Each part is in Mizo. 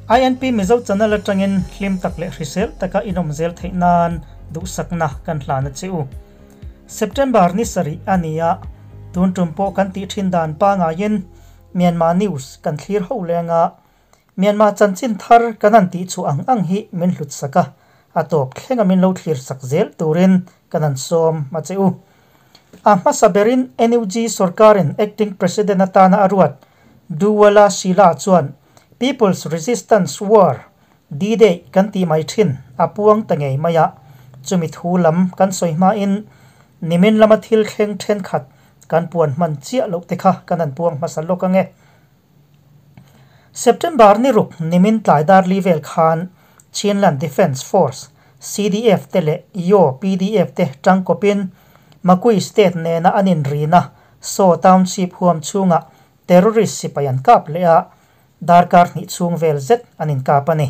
INP Mizo channel atangin hlim tak leh hrisel taka in awm zel theih nan duhsakna kan hlan a che u. September ni sarih a ni a, tun tum pawh kan tih thin dan pangaiin Myanmar news kan thlir ho leng a, Myanmar chanchin thar kan han tih chhuah ang ang hi min hlut sak a, a tawp thlenga min lo thlir sak zel turin kan han sawm a che u. A hmasa berin NUG sorkarin acting president atana a ruat Duwala Sheila chuan People's Resistance War, D-Day kan tih mai thin a puang ta ngei mai a, chumi thu lam kan sawi hmain nimin lama thil thleng thenkhat kan puan hman chiah loh te kha kan han puang hmasa lawk ange. September ni ruk nimin tlai dar li vel khan Chinland Defence Force, CDF, te leh Yaw PDF te tangkawpin Makui State nena an inrina Saw Township huam chhungah terrorist sipai an kap leh a, darkar hnih chhung vel zet an inkap a ni.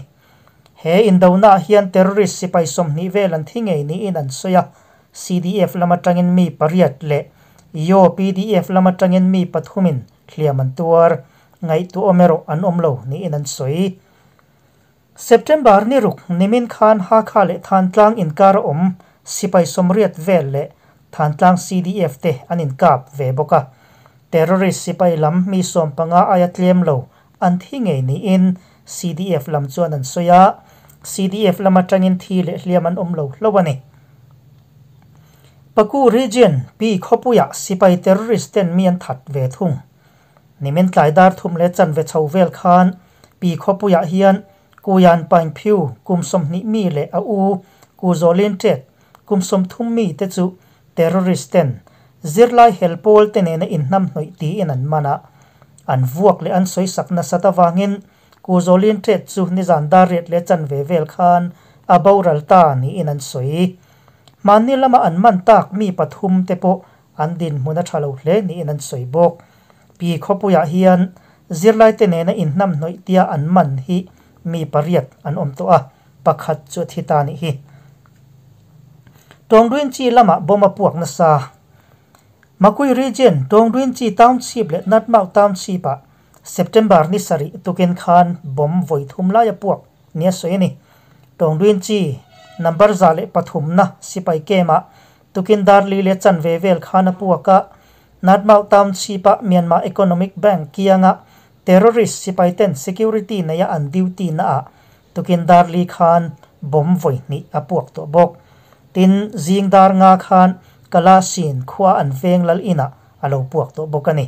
He indonaah hian terrorist sipai 20 vel an thi ngei niin an sawi a, CDF lam atangin mi pariat leh Yaw PDF lam atangin mi pathumin hliam an tuar, ngaihtuahawm erawh an awm lo niin an sawi. September ni ruk nimin khan Hakha leh Thantlang inkar a awm sipai 80 vel leh Thantlang CDF te an inkap ve bawk a. Terrorist sipai lam mi 15 aia tlem lo an thi ngei niin CDF lam chuan an sawi a, CDF lam atangin thi leh hliam an awm lo hlo a ni. Paku region Pi khawpuiah sipai terrorist ten mi an that ve thung. Nimin tlai dar thum leh chanve chho vel khan Pi khawpuiah hian Kuyan Paing Phiu kum 20 mi leh a u Ku Zawlin Tet kum 30 mi te chu terrorist ten zirlai helpawl te nena inhnam hnawih tiin an man a, an vuak leh an sawi sak nasat avangin Ku Zawlin Tet chu nizan dar riat leh chanve vel khan a boral ta niin an sawi. Mahni lama an man tak mi pathum te pawh an dinhmun a tha lo hle niin an sawi bawk. Pi khawpuiah hian zirlai te nena inhnam hnawih tia an man hi mi pariat an awm tawh a, pakhat chu a thi ta nih hi. Tawngduin chi lama bawm a puak nasa. Makui region Tawngduin chi township leh Natmau township ah September ni sarih tukin khan bawm vawi thum lai a puak nia sawi a ni. Tawngduin chi number 103 na sipai camp ah tukin dar li leh chanve vel khan a puak a, Natmau township ah Myanmar Economic Bank kianga terrorist sipai ten security neia an duty na ah tukin dar li khan bawm vawi hnih a puak tawh bawk. Tin zing dar nga khan Kalasin khua an veng lal inah a lo puak tawh bawk a ni.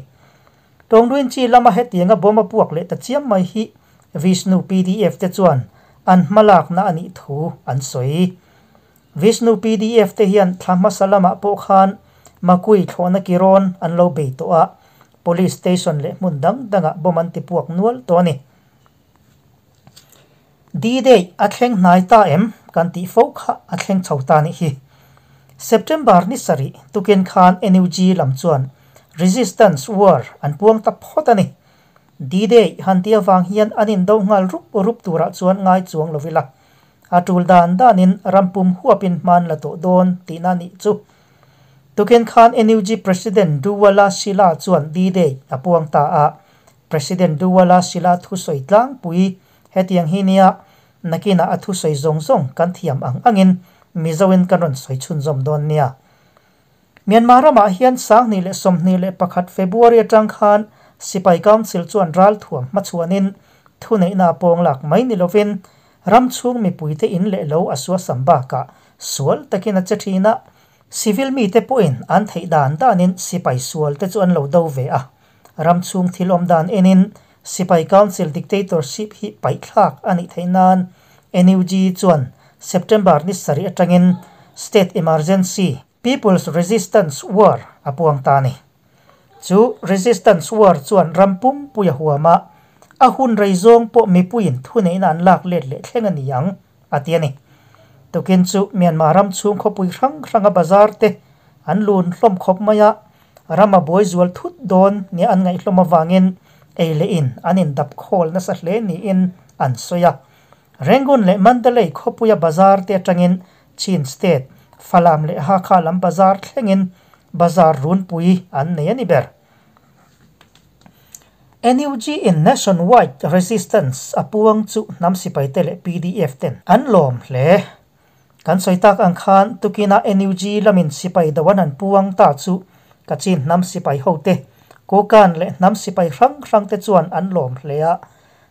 Tawngduin chi lama hetianga bawm a puak leh ta chiam mai hi Vishnu PDF te chuan an hmalakna a nih thu an sawi. Vishnu PDF te hian thla hmasa lamah pawh khan Makui thlawhna kirawn an lo bei tawh a, police station leh hmun dang dangah bawm an ti puak nual tawh a ni. D-Day a thleng hnai ta em kan tih fo kha a thleng chho ta nih hi. September ni sarih tukin khan NUG lam chuan Resistance War an puang ta phawt a ni. D-Day han ti avang hian an indo nghal rup rup turah chuan ngai chuang lovila. A tul dan danin rampum huapin hman la tawh dawn tihna nih chu. Tukin khan NUG President Duwala Sheila chuan D-Day a puang ta a. President Duwala Sheila thu sawi tlangpui hetiang hi nia nakina a thu sawi zawng zawng kan thiam ang angin Mizoin kan rawn sawi chhunzawm dawn nia. Myanmar ramah hian 2021 February atang khan Sipai Council chuan ral thuam hmachhuanin thu neihna pawng lak mai ni lovin ram chhung mipui te in leh lo a sua sam bakah sual takin a che thin a, civil mi te pawhin an theih dan danin sipai sual te chu an lo do ve a. Ram chhung thil awm dan enin Sipai Council dictatorship hi paih thlak a nih theih nan NUG chuan September ni sarih atangin State Emergency People's Resistance War a puang ta ni. Chu Resistance War chuan rampum puia huama a hun rei zawng pawh mipuiin thu neihna an lak let leh thleng a ni ang a ti a ni. Tukin chu Myanmar ram chhung khawpui hrang hranga bazar te an lun hlawm khawp mai a, rama buai zual thut dawn ni an ngaih hlawm awangin ei leh in an indap khawl nasa hle niin an sawi a. Rangoon leh Mandalay khawpuia bazar te atangin Chin State Falam leh Hakha lam bazar thlengin bazar runpui an nei a ni ber. NUG in nationwide resistance a puang chu hnam sipaite leh pdf ten an lawm hle. Kan sawi tak ang khan tukina NUG lamin sipai do an han puang ta chu Kachin hnam sipai hote, Kokan leh hnam sipai hrang hrangte chuan an lawm hle a,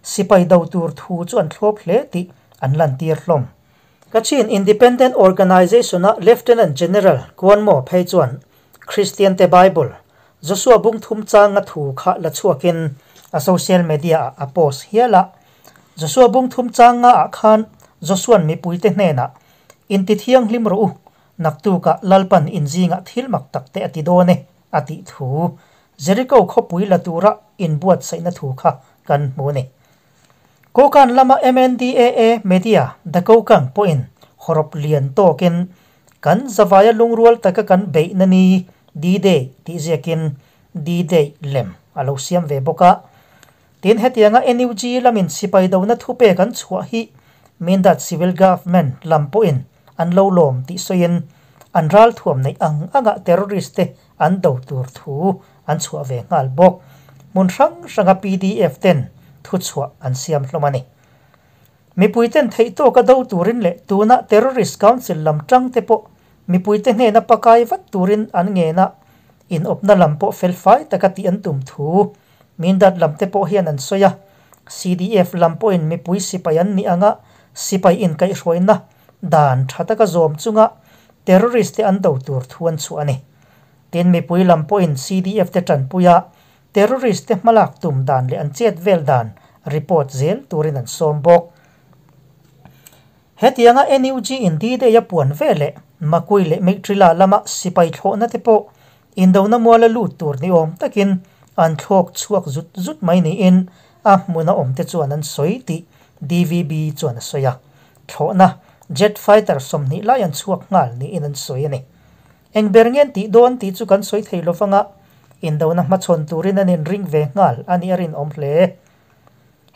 sipai do tur thu chu an thlawp hle tih an lantir hlawm. Kachin Independent Organization-a Lieutenant General Kuan Maw phei chuan Kristiante Bible, Joshua bung thum changa thu kha la chhuakin a social media-ah a post hial a. Joshua bung thum changaah khan Joshua'n mipuite hnenah, Inti thianghlim rawh u, naktukah Lalpan inzingah thil mak takte a ti dawn e, a tih thu Jericho khawpui la tura inbuatsaihna thu kha kan hmu a ni. Kokan lama MNDAA Media The Kokang pawhin hawrawp lian tawkin kan zavaia lungrual taka kan beihna ni D-Day tih ziakin D-Day lem a lo siam ve bawk a. Tin, hetianga NUG lamin sipai dona thupek an chhuah hi Mindat Civil Government lam pawhin an lo lawm tih sawiin an ralthuam neih ang anga terrorist te an do tur thu an chhuah ve nghal bawk. Hmun hrang hranga pdf ten thuchhuah an siam hlawm a ni. Mipuiten theihtawka do turin leh tuna Terrorist Council lam tang te pawh mipuite hnena pakai vat turin an ngen a, inawpna lam pawh felfai taka tih an tum thu Mindat lam te pawh hian an sawi a. CDF lam pawhin mipui sipai an nih anga sipai inkaihhruaina dan tha taka zawm chunga terrorist te an do tur thu an chhuah a ni. Tin, mipui lam pawhin CDF te tanpuia terrorist te hmalak tum dan leh an chet vel dan report zel turin an sawm bawk. Hetianga NUG in D-Day a puan ve leh Makui leh Meitrila lama sipai thlawhna te pawh indona muala lut tur ni awm takin an thlawk chhuak zut zut mai niin a hmuna awmte chuan an sawi tih DVB chuan a sawi a. Thlawhna jet fighter 20 lai an chhuak nghal niin an sawi a ni. Eng ber nge an tih dawn tih chu kan sawi thei lo vang a, indona hmachhawn turin an inring ve nghal a nih a rinawm hle.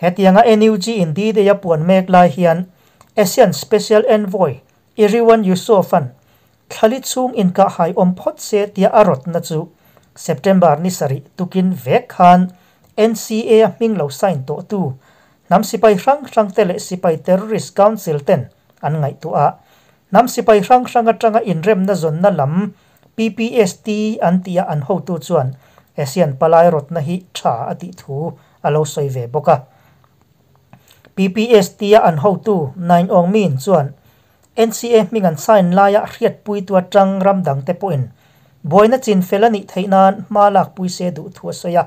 Hetianga NUG in D-Day a puan mek lai hian ASEAN Special Envoy Erywan Yusof-a'n thlali chhung inkahhai awm phawt se tia a rawtna chu September ni sarih tukin vek khan NCA-a hming lo sign tawhtu hnam sipai hrang hrangte leh sipai terrorist council ten an ngaihtuah a. Hnam sipai hrang hrang atanga inremna zawnna lam PPST an tih a an hotu chuan ASEAN palai rawtna hi tha a tih thu a lo sawi ve bawk a. PPST a an hotu Nain Aung Min chuan NCA hming an sign laia hriatpuitu atang ram dangte pawhin buaina chin fel a nih theih nan hma lakpui se duh thu a sawi a.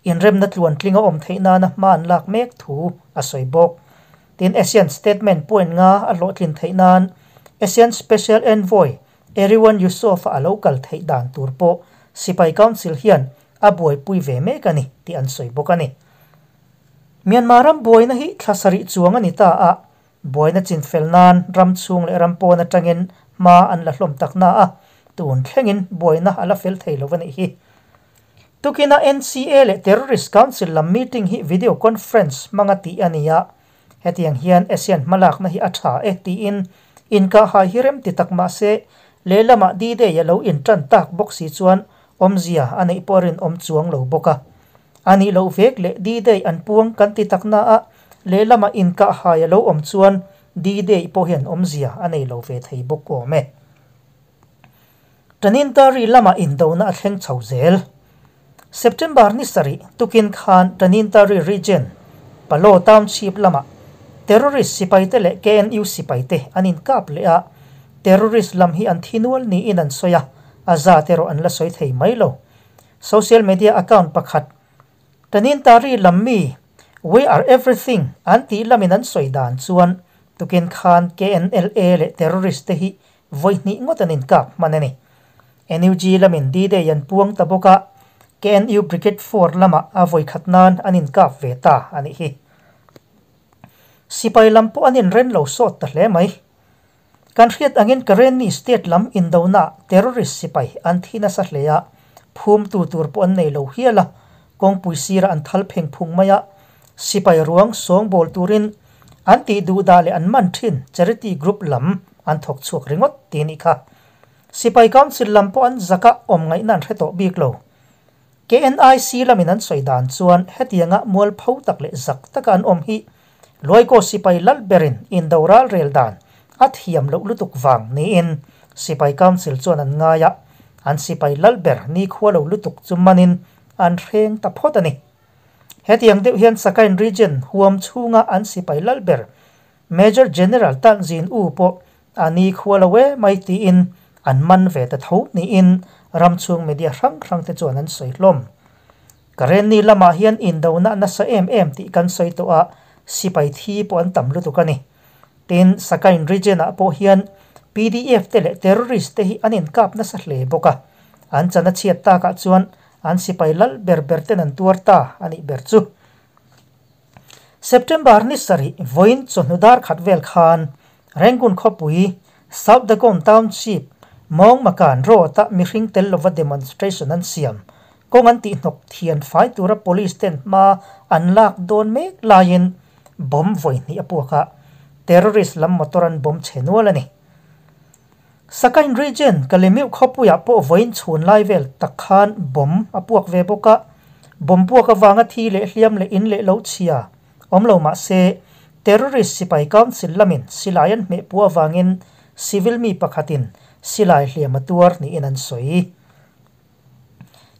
Inremna tluantling a awm theih nana hma an lak mek thu a sawi bawk. Tin, ASEAN statement point nga a hlawhtlin theih nan ASEAN Special Envoy Erywan Yusof-a a lo kal theih dan tur pawh Sipai Council hian a buaipui ve mek a ni tih an sawi bawk a ni. Myanmar ram buaina hi thla sarih chuang a ni ta a, buaina chinfel nan ram chhung leh ram pawn atangin hma an la hlawm tak na a, tun thlengin buaina a la fel thei lo a nih hi. Tukina NCA leh Terrorist Council lam meeting hi video conference hmanga tih a ni a, hetiang hian ASEAN hmalakna hi a tha e tiin inkahhai hi rem ti tak mah se lehlamah D-Day a lo intan tak bawk si chuan awmzia a neih pawh a rinawm chuang lo bawk a. A nih loh vek leh D-Day an puang kan ti tak na a, lehlamah inkahhai a lo awm chuan D-Day pawh hian awmzia a nei lo ve thei bawk awm e. Tanintari lamah indona a thleng chho zel. September ni sarih tukin khan Tanintari Region, Palaw Township lamah terrorist sipaite leh KNU sipaite an inkap leh a, terrorist lam hi an thi nual niin an sawi a, a zat erawh an la sawi thei mai lo. Social media account pakhat Tanintari lam mi We are everything an tih lamin an sawi dan chuan tukin khan KNLA leh terrorist te hi Vawi hnih ngawt an inkap hman a ni. NUG lamin D-Day an puang ta bawk a, KNU Brigade 4 lamah a vawi khat nan an inkap ve ta a nih hi. Sipai lam pawh an inren lo sawt ta hle mai. Kan hriat angin Karenni state lam indona terrorist sipai an thi nasa hle a, phumtu tur pawh an nei lo hial a, kawngpui sirah an thal pheng phung mai a, sipai ruang sawngbawl turin an tih duh dah leh an man thin charity group lam an thawk chhuak ringawt tih a nih kha. Sipai Council lam pawh an zaka awm ngaihna an hre tawh bik lo. KNIC lamin an sawi dan chuan hetianga mualpho tak leh zak taka an awm hi Luaikaw sipai lal berin indo ral rel dan a thiam loh lutuk vang niin Sipai Council chuan an ngai a, an sipai lal ber nikhua lo lutuk chu manin an hreng ta phawt a ni. Hetiang deuh hian Sakain Region huam chhunga an sipai lal ber Major General Tan Zin U pawh a nikhua lo e mai tiin an man ve ta tho niin ram chhung media hrang hrang te chuan an sawi hlawm. Karenni lamah hian indona nasa em em tih kan sawi tawh a, sipai thi pawh an tam lutuk a ni. Tin, Sakain Region ah pawh hian pdf te leh terrorist te hi an inkap nasa hle bawk a, an chan a chhiat takah chuan an sipai lal ber ber ten an tuar ta a nih ber chu. September ni sarih vawiin chawhnu dar khat vel khan Rangoon khawpui South Dagon Township Mawng Makan Road ah mihring tel lova demonstration an siam kawng an tihhnawk thian fai tura police ten hma an lak dawn mek laiin bomb vawi hnih a puak a, terrorist lam motor an bomb chhe nual a ni. Sakain Region Kalemiuh khawpuiah pawh vawiin chhun lai vel tak khan bomb a puak ve bawk a, bomb puak avanga thi leh hliam leh in leh lo chhia awm lo mah se terrorist sipai council lamin silai an hmeh puah avangin civil mi pakhatin silai hliam a tuar niin an sawi.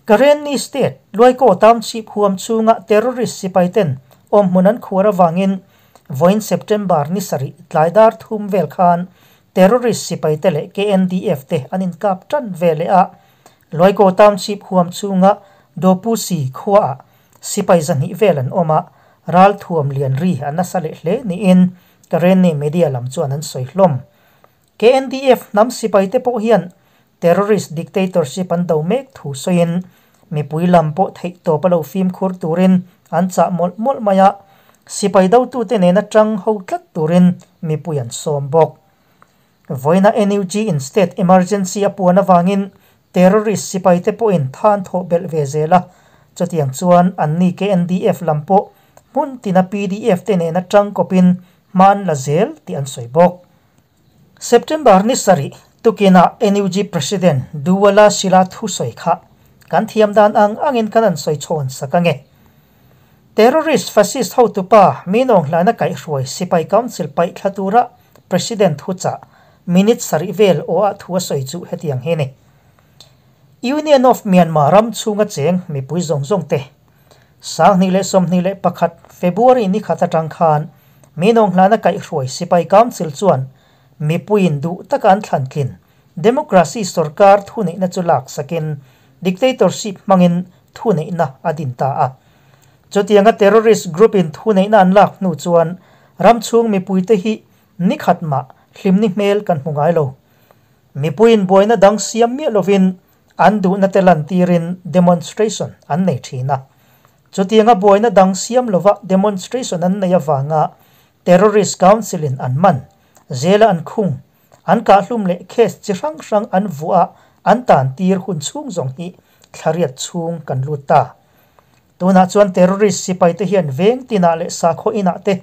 Karenni State, Luaikaw Township huam chhunga terrorist sipaiten awmhmun an khuar avangin vawiin September ni sarih tlai dar thum vel khan terrorist sipaite leh KNDF te an inkap tan ve leh a. Luaikaw Township huam chhunga Dopusi khuaah sipai zahnih vel an awm a, ralthuam lian ri a nasa leh hle niin Karenni media lam chuan an sawi hlawm. KNDF hnam sipaite pawh hian terrorist dictatorship an do mek thu sawiin mipui lam pawh theih tawp a lo fimkhur turin an chah mawlh mawlh mai a, sipai dotute nena tang ho tlat turin mipui an sawm bawk. Vawiina NUG in state emergency a puan avangin terrorist sipaite pawhin than thawh belh ve zel a, chutiang chuan anni KNDF lam pawh hmun tina pdf te nena tang kawpin hma an la zel tih an sawi bawk. September ni sarih tukinah NUG President Duwala Sila thusawi kha kan thiam dan ang angin kan an sawi chhawn sak ange. Terrorist fascist hotupa Minong hlana kaihhruai Sipai Council paih thla tura President thuchah minute sarih vel aw ah thu a sawi chu hetiang hi a ni. Union of Myanmar ram chhunga cheng mipui zawng zawng te 2021 February ni khat atang khan Minong hlana kaihhruai Sipai Council chuan mipuiin duh taka an thlan tlin democracy sorkar thuneihna chu lak sakin dictatorship hmangin thuneihna a din ta a. Chutianga terrorist group in thuneihna an lak hnu chuan ram chhung mipuite hi ni khat mah hlimni hmel kan hmu ngai lo. Mipuiin buaina dang siam miah lovin an duhna te lantirin demonstration an nei thin a. Chutianga buaina dang siam lova demonstration an nei avanga terrorist council in an man, zela an khung, an kahhlum leh case chi hrang hrang an vuah a an tan tir hun chhung zawng hi thlariat chhung kan lut ta. Tunah chuan terrorist sipai te hian veng tinah leh sakhaw inah te,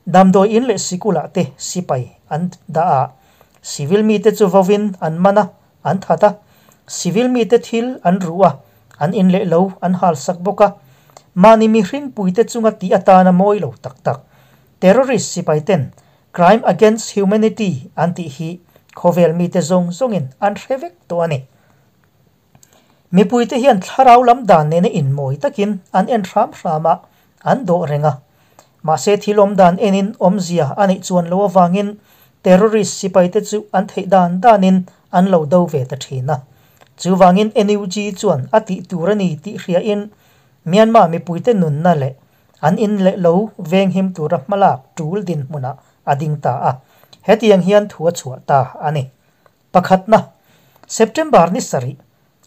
damdawi in leh sikulah te sipai an dah a, civil mite chu vovin an man a, an that a, civil mite thil an ruh a, an in leh lo an hal sak bawk a, mahni mihring puite chunga tih atana mawi lo tak tak terrorist sipai ten crime against humanity an tih hi khawvel mite zawng zawngin an hre vek tawh a ni. Mipuite hian thlarau lam dan nena inmawi takin an en hram hram a, an dawh reng a. Mahse thil awm dan enin awmzia a neih chuan lo avangin terrorist sipaite chu an theih dan danin an lo do ve ta thin a. Chuvangin NUG chuan a tih tur a ni tih hriain Myanmar mipuite nunna leh an in leh lo venghim tura hmalak tul dinhmunah a ding ta a. Hetiang hian thu a chhuah ta a ni. Pakhatna, September ni sarih,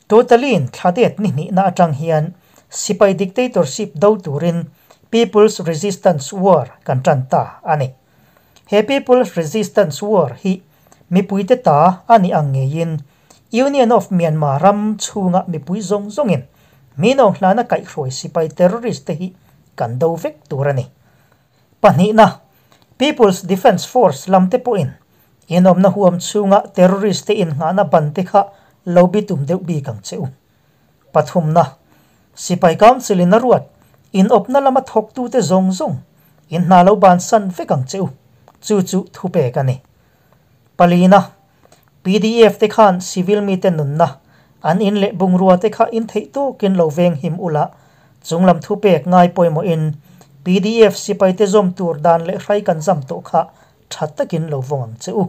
Totalin thladet ni hnihna atang hian sipai dictatorship do turin People's Resistance War kan tan ta a ni. He People's Resistance War hi mipuite ta a nih ang ngeiin Union of Myanmar ram chhunga mipui zawng zawngin Minawng hlana kaihhruai sipai terrorist te hi kan do vek tur a ni. Pahnihna, People's Defence Force lam te pawhin inawmna huam chhunga terrorist te innghahna ban te kha lo bitum deuh bik ang che u. Pathumna, Sipai Council in a ruat, in awpna lama thawktute zawng zawng in hna lo bansan vek ang che u, chu chu thupek a ni. Palina, pdf te khan civil mite nunna, an in leh bungrua te kha in theih tawkin lo veng him ula, chunglam thupek ngai pawimawhin pdf sipaite zawm tur dan leh hrai kan zam tawh kha tha takin lo vawng ang che u.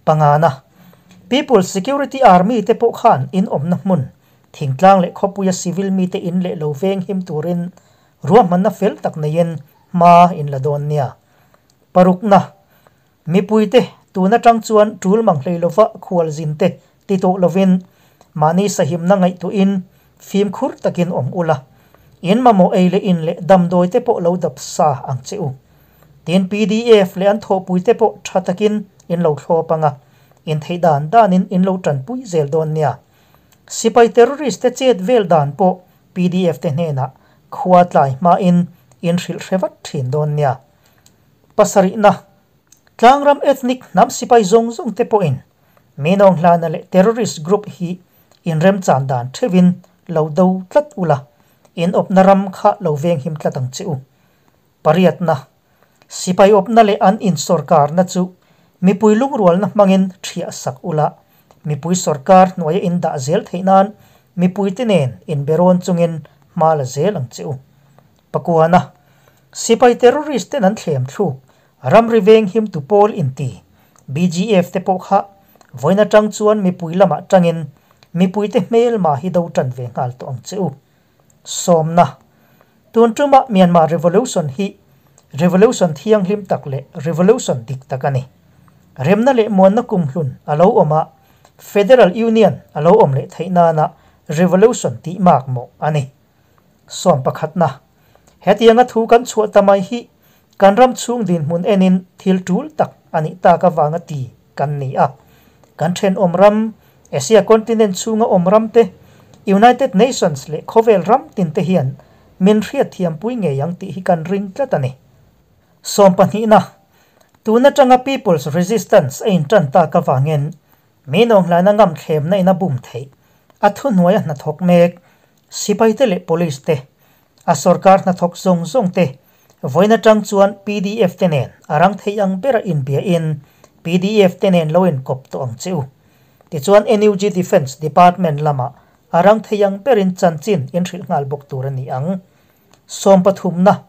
Pangana, People's Security Army te pawh khan in awmna hmun, thingtlang leh khawpuia civil mite in leh lo veng him turin ruahmanna fel tak neiin hma in la dawn nia. Parukna, Mipuite tun atang chuan tul mang hlei lova khualzin te ti tawh lovin mahni sahimna ngaihtuahin fimkhur takin awm ula, in mamawh ei leh in leh damdawi te pawh lo dap sa ang che u. Tin, pdf leh an thawhpui te pawh tha takin in lo thlawp anga, in theih dan danin in lo tanpui zel dawn nia. Sipai terrorist te chet vel dan pawh pdf te hnenah khua tlai hmain in hrilh hre vat thin dawn nia. Pasarihna, Tlangram ethnic hnam sipai zawng zawng te pawhin Minawng hlana leh terrorist group hi inremchan dan theuhin lo do tlat ula, in awpna ram kha lo venghim tlat ang che u. Pariatna, Sipai awpna leh an insawrkarna chu mipui lungrualna hmangin thiah sak ula, mipui sawrkar hnuaia in dah zel theih nan mipuite nen inberawn chungin hma la zel ang che u. Pakuana, Sipai terrorist ten an thlem thluk ramri veng him tu pawl inti BGF te pawh kha vawiin atang chuan mipui lamah tangin mipuite hmelma hi do tan ve nghal tawh ang che u. Sawmna, Tun tuma Myanmar Revolution hi Revolution thianghlim tak leh Revolution dik tak a ni. Remna leh muanna kumhlun a lo awm a, Federal Union a lo awm leh theih nana Revolution tih mak mawh a ni. Sawm pakhatna, Hetianga thu kan chhuah ta mai hi kan ram chhung dinhmun enin thil tul tak a nih tak avanga ti kan ni a. Kan thenawm ram, Asia continent chhunga awm ram te, United Nations leh khawvel ram tin te hian min hriatthiampui ngei ang tih hi kan ring tlat a ni. Sawm pahnihna, Tun atanga People's Resistance a intan tak avangin min awnghlaina ngam thlemna in a bum theih, a thuhnuaia hnathawk mek, sipaite leh police te, a sorkar hnathawk zawng zawng te vawiin atang chuan pdf te nen a rang thei ang bera inbiain pdf te nen lo inkawp tawh ang che u. Tichuan NUG Defence Department lamah a rang thei ang berin chanchin inhrilh nghal bawk tur a ni ang. Sawm pathumna,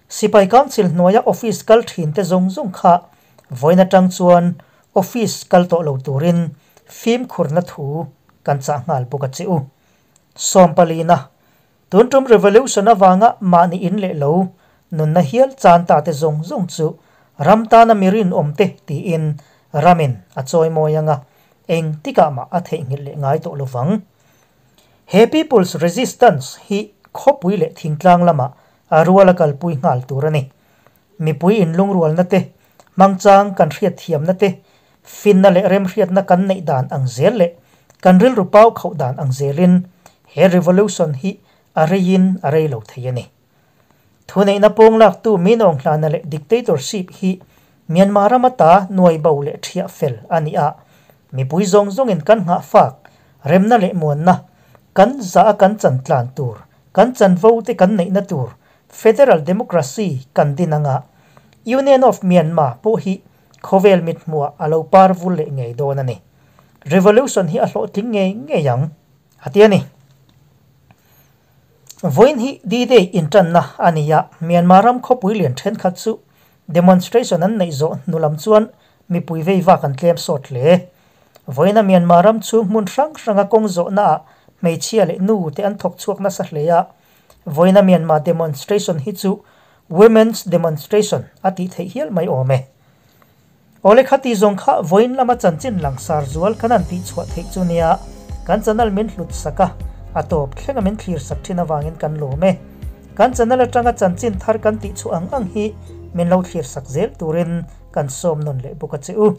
Sipai Council hnuaia office kal thin te zawng zawng kha vawiin atang chuan office kal tawh lo turin fimkhurna thu kan chah nghal bawk a che u. Sawm palina, Tun tum revolution avanga mahni in leh lo nunna hial chan ta te zawng zawng chu ram tana mi rinawm te tiin ramin a chawimawi anga eng tikah mah a theihnghilh leh ngai tawh lovang. He People's Resistance hi khawpui leh thingtlang lamah a rual a kalpui nghal tur a ni. Mipui inlungrualna te, hmangchang kan hriatthiamna te, finna leh remhriatna kan neih dan ang zel leh kan rilru pau khauh dan ang zelin he revolution hi a reiin a rei lo thei a ni. Thuneihna pawng laktu Minawng hlana leh dictatorship hi Myanmar rama ta nuai bo leh thiah fel a ni a, mipui zawng zawngin kan nghah fak, remna leh muanna, kan zah a kan chan tlan tur, kan chanvo te kan neihna tur Federal Democracy kan din anga Union of Myanmar pawh hi khawvel mithmuah a lo par vul leh ngei dawn a ni. Revolution hi a hlawhtling ngei ngei ang, a ti a ni. Vawiin hi D-Day intanna a ni a, Myanmar ram khawpui lian thenkhat chu demonstration an neih zawh hnu lam chuan mipui vei vak an tlem sawt hle. Vawiina Myanmar ram chhung hmun hrang hranga kawng zawhnaah hmeichhia leh nu te an thawk chhuak nasa hle a, Vawiina Myanmar demonstration hi chu Women's demonstration a tih theih hial mai awm e. Awle khati zawng kha vawiin lama chanchin langsar zual kan han tih chhuah theih chu nia, kan channel min hlut sak a, a tawp thlenga min thlir sak thin avangin kan lawm e. Kan channel atanga chanchin thar kan tih chhuah ang ang hi min lo thlir sak zel turin kan sawm nawn leh bawk a che u.